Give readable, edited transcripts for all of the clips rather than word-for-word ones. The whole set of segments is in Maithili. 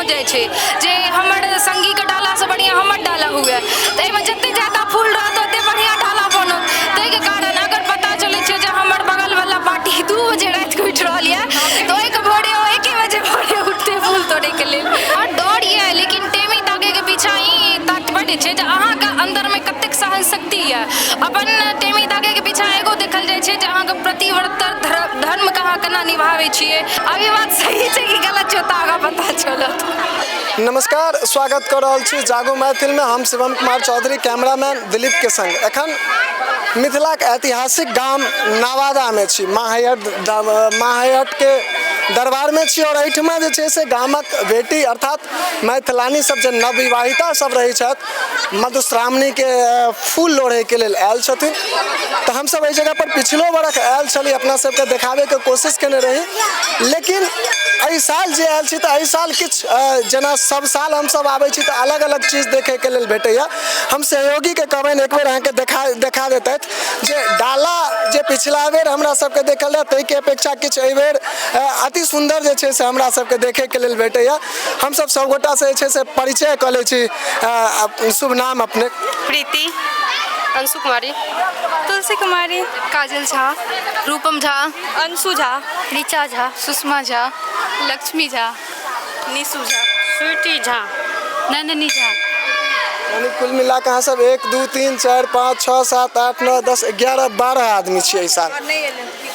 भऽ जाइ छै जे हमर सङ्गीके डालासँ बढ़िआँ हमर डाला हुए। तऽ एहिमे जतेक ज्यादा फूल रहत, ओतेक बढ़िआँ डाला बनत। ताहिके कारण अगर पता चलै छै जे हमर बगलवला पार्टी 2 बजे रातिके उठि रहल यऽ, तऽ ओहिके भोरे ओ 1 बजे भोरे उठतै फूल तोड़ैके लेल। आओर डर यऽ, लेकिन टेमी दागैके पीछा ई तात्पर्य छै जे अहाँके अन्दरमे कतेक सहन शक्ति यऽ। अपन टेमी दागैके पीछा एगो देखल जाइ छै जे अहाँके प्रतिव्रत धर्मके अहाँ केना निभाबै छियै। अब ई बात सही छै कि गलत छै, तऽ आगाँ पता चलत। नमस्कार, स्वागत कऽ रहल छी जागो मैथिलमे। हम शिवम कुमार चौधरी, कैमरामैन दिलीप के संग एखन मिथिलाक ऐतिहासिक गाम नवादामे छी, माहैहटके दरबारमे छी। आओर एहिठमा जे छै से गामक बेटी अर्थात मैथिलानी सब जे नवविवाहिता सब रहै छथि, मधुश्रावणीके फूल लोढ़ैके लेल आयल छथिन। तऽ हमसब एहि जगह पर पिछलो बरख आयल छली, अपना सबके देखाबैके कोशिश केने रही। लेकिन एहि साल जे आयल छी, तऽ एहि साल किछु जेना सब साल हमसब आबै छी तऽ अलग अलग चीज देखैके लेल भेटैया। हम सहयोगीके कहबनि, एक बेर अहाँके देखा देखा देतथि जे डाला जे पिछला बेर हमरा सबके देखल रहए, ताहिके अपेक्षा किछु एहिबेर अति सुन्दर जे छै से हमरा सबके देखैके लेल भेटैया। हमसब सबगोटासँ जे छै से परिचय कऽ लै छी। शुभ नाम अपने? प्रीति, अंशु कुमारी, तुलसी कुमारी, काजल झा, रूपम झा, अंशु झा, ऋचा झा, सुषमा झा, लक्ष्मी झा, निशु झा, स्वीटी झा, नंदनी झा। यानी कुल मिला कऽ अहाँ सब 1, 2, 3, 4, 5, 6, 7, 8, 9, 10, 11, 12 आदमी छियै एहि साल।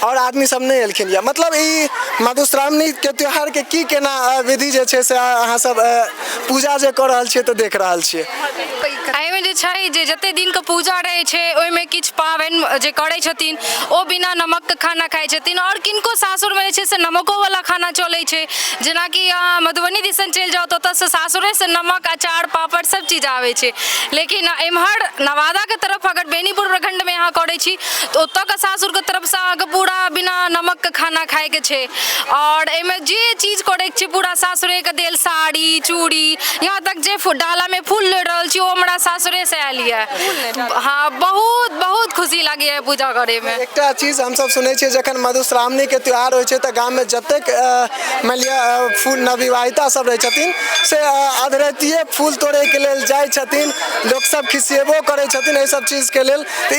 आओर आदमी सब नहि एलखिन यऽ। मतलब ई मधुश्रावणी के त्योहार के की केना विधि जे छै से अहाँ सब पूजा जे कऽ रहल छियै, तऽ देख रहल छियै? एहिमे जे छै जे जते दिनके पूजा रहै छै, ओहिमे किछु पाबनि जे करै छथिन, ओ बिना नमकके खाना खाइ छथिन। आओर किनको सासुरमे जे छै से नमकोवला खाना चलै छै। जेनाकि अहाँ मधुबनी दिसन चलि जाउ तऽ ओतऽसँ सासुरेसँ नमक, अचार, पापड़ सब चीज आबै छै। लेकिन एम्हर नवादाके तरफ अगर बेनीपुर प्रखण्डमे अहाँ करै छी, तऽ ओतऽके सासुरके तरफसँ अहाँके पूरा बिना नमकके खाना खाइके छै। आओर एहिमे जे चीज करैके छै, पूरा सासुरेके देल साड़ी, चूड़ी, यहाँ तक जे डालामे फूल लोढ़ि रहल छी, ओ हमरा सासुरेसँ आयल यऽ। हँ, बहुत बहुत खुशी लागैए पूजा करैमे। एकटा चीज हमसब सुनै छियै, जखन मधुश्रावणीके त्योहार होइ छै तऽ गाममे जतेक मानि लिअ फूल नवविवाहिता सब रहै छथिन, से अधरातिए फूल तोड़ैके लेल जाइ छथिन। लोकसब खिसियेबो करै छथिन एहि सब चीजके लेल। तऽ ई ई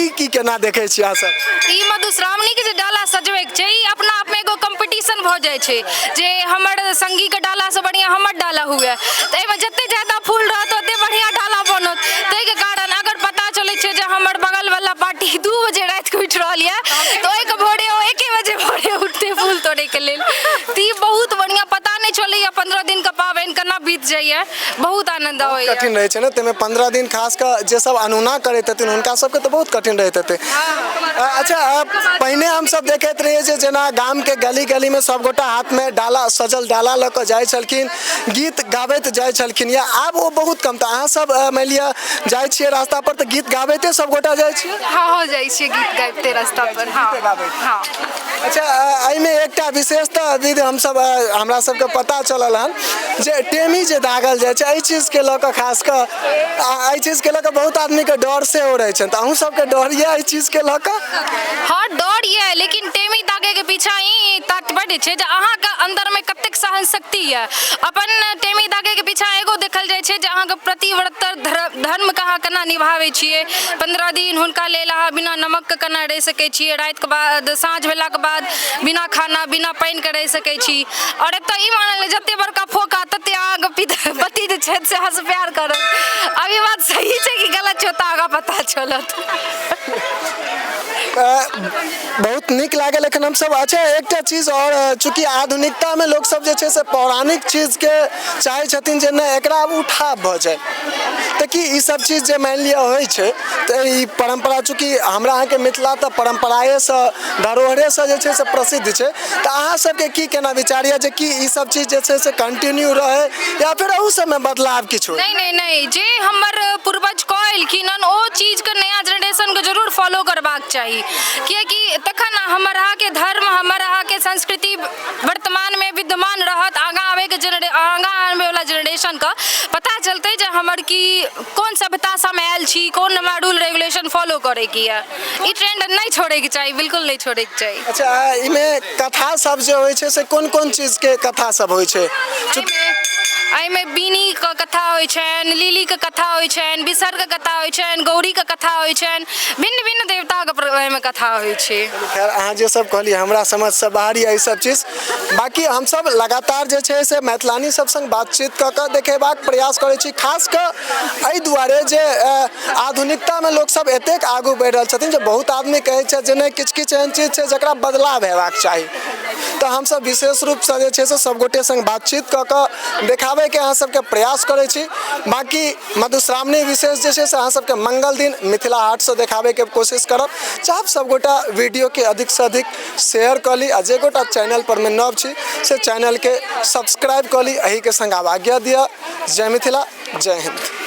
ई की केना देखै छियै अहाँ सब? ई मधुश्रावणीके जे डाला सजबैके छै, ई अपना आपमे एगो कम्पीटिशन भऽ जाइ छै जे हमर सङ्गीके डालासँ बढ़िआँ हमर डाला हुए। तऽ एहिमे जतेक ज्यादा फूल रहत, ओतेक बढ़िआँ डाला बनत। ताहिके कारण अगर पता चलै छै जे हमर बगलवला पार्टी 2 बजे रातिके उठि रहल यऽ, तऽ ओहिके भोरे ओ 1 बजे भोरे उठतै फूल तोड़ैके लेल। तऽ ई बहुत बढ़िआँ, पता नहि चलैए 15 दिनके पाबनि केना बीत जाइए। बहुत आनन्द अबैए। कठिन रहै छै ने ताहिमे 15 दिन? खास कऽ जे सब अनुना करैत हेथिन, हुनका सबके तऽ बहुत कठिन रहैत हेतै। अच्छा, पहिने हमसब देखैत रहियै जे जेना गामके गली गलीमे सबगोटा हाथमे डाला, सजल डाला लऽ कऽ जाइ छलखिन, गीत गाबैत जाइ छलखिन या आब ओ बहुत कम। तऽ अहाँ सब मानि लिअ जाइ छियै रास्ता पर तऽ गीत गाबैते सबगोटा जाइ छियै? हँ, जाइ छियै गीत गाबिते रास्ता पर, हँ। गीते गाबैत। हँ। अच्छा, एहिमे एकटा विशेषता विध हमसब हमरा सबके पता चलल हन जे टेमी जे दागल जाइ छै, एहि चीजके लऽ कऽ खास कऽ एहि चीजके लऽ कऽ बहुत आदमीके डर सेहो रहै छनि। तऽ अहूँ सबके डर यऽ एहि चीजके लऽ कऽ? हँ, डर यऽ, लेकिन टेमी दागैके पीछा ई तात्पर्य छै जे अहाँके अन्दरमे कतेक सहन शक्ति यऽ। अपन टेमी दागैके पीछा एगो देखल जाइ छै जे अहाँके प्रतिव्रत धर्मके अहाँ केना निभाबै छियै। 15 दिन हुनका लेल अहाँ बिना नमकके केना रहि सकै छियै, रातिके बाद साँझ भेलाके बाद बिना खाना, बिना पानिके रहि सकै छी। आओर एतऽ ई मानल जते बड़का फोका, तते अहाँके पति जे छथि से अहाँसँ प्यार करत। अब ई बात सही छै कि गलत छै, ओतऽ आगाँ पता चलत। बहुत नीक लागल एखन हमसब। अच्छा, एकटा चीज आओर, चूँकि आधुनिकतामे लोकसब जे छै से पौराणिक चीजके चाहै छथिन जे नहि, एकरा आब उठाव भऽ जाय, तऽ की ई सब चीज जे मानि लिअ होइ छै, तऽ ई परम्परा, चूँकि हमरा अहाँके मिथिला तऽ परम्पराएसँ, धरोहरेसँ जे छै से प्रसिद्ध छै, तऽ अहाँ सबके की केना विचार यऽ जे की ई सब चीज जे छै से कंटिन्यू रहै या फेर अहू सबमे बदलाव किछु होइ? नहि नहि नहि जे हमर पूर्वज कऽ एलखिन हन, ओ चीजके नया जेनरेशनके जरूर फॉलो करबाक चाही, किएकि तखन हमर अहाँके धर्म, हमर अहाँके संस्कृति वर्तमानमे विद्यमान रहत। आगाँ आबैके जेनरे आगाँ आबैवला जेनरेशनके पता चलतै जे हमर की कोन सभ्यतासँ हम आयल छी, कोन हमरा रूल रेगुलेशन फॉलो करैके यऽ। ई ट्रेंड नहि छोड़ैके चाही, बिल्कुल नहि छोड़ैके चाही। अच्छा, एहिमे कथा सब जे होइ छै, से कोन कोन चीजके कथा सब होइ छै? एहिमे एहिमे बीनीके कथा होइ छनि, लिलीके कथा होइ छनि, बिसहरके कथा होइ छनि, गौरीके कथा होइ छनि, भिन्न भिन्न देवताके एहिमे कथा होइ छै। खैर, अहाँ जे सब कहलियै हमरा समझसँ बाहर यऽ ई सब चीज। बाँकी हमसब लगातार जे छै से मैथिलानी सब सङ्ग बातचीत कऽ कऽ देखेबाक प्रयास करै छी, खास कऽ एहि दुआरे जे आधुनिकतामे लोकसब एतेक आगू बढ़ि रहल छथिन जे बहुत आदमी कहै छथि जे नहि, किछु किछु एहन चीज छै जकरा बदलाव हेबाक चाही। तऽ हमसब विशेष रूपसँ जे छै से सबगोटे सङ्ग बातचीत कऽ कऽ देखाबैके अहाँ सबके प्रयास करै छी। बाँकी मधुश्रावणी विशेष जे छै से अहाँ सबके मंगल दिन मिथिला हाटसँ देखाबैके कोशिश करब। चाहब सबगोटा वीडियोके अधिकसँ अधिक शेयर कऽ ली आ जे गोटा चैनल पर मे नव छी से चैनलके सब्सक्राइब कऽ ली। एहिके सङ्ग आब आज्ञा दिअ। जय मिथिला, जय हिन्द।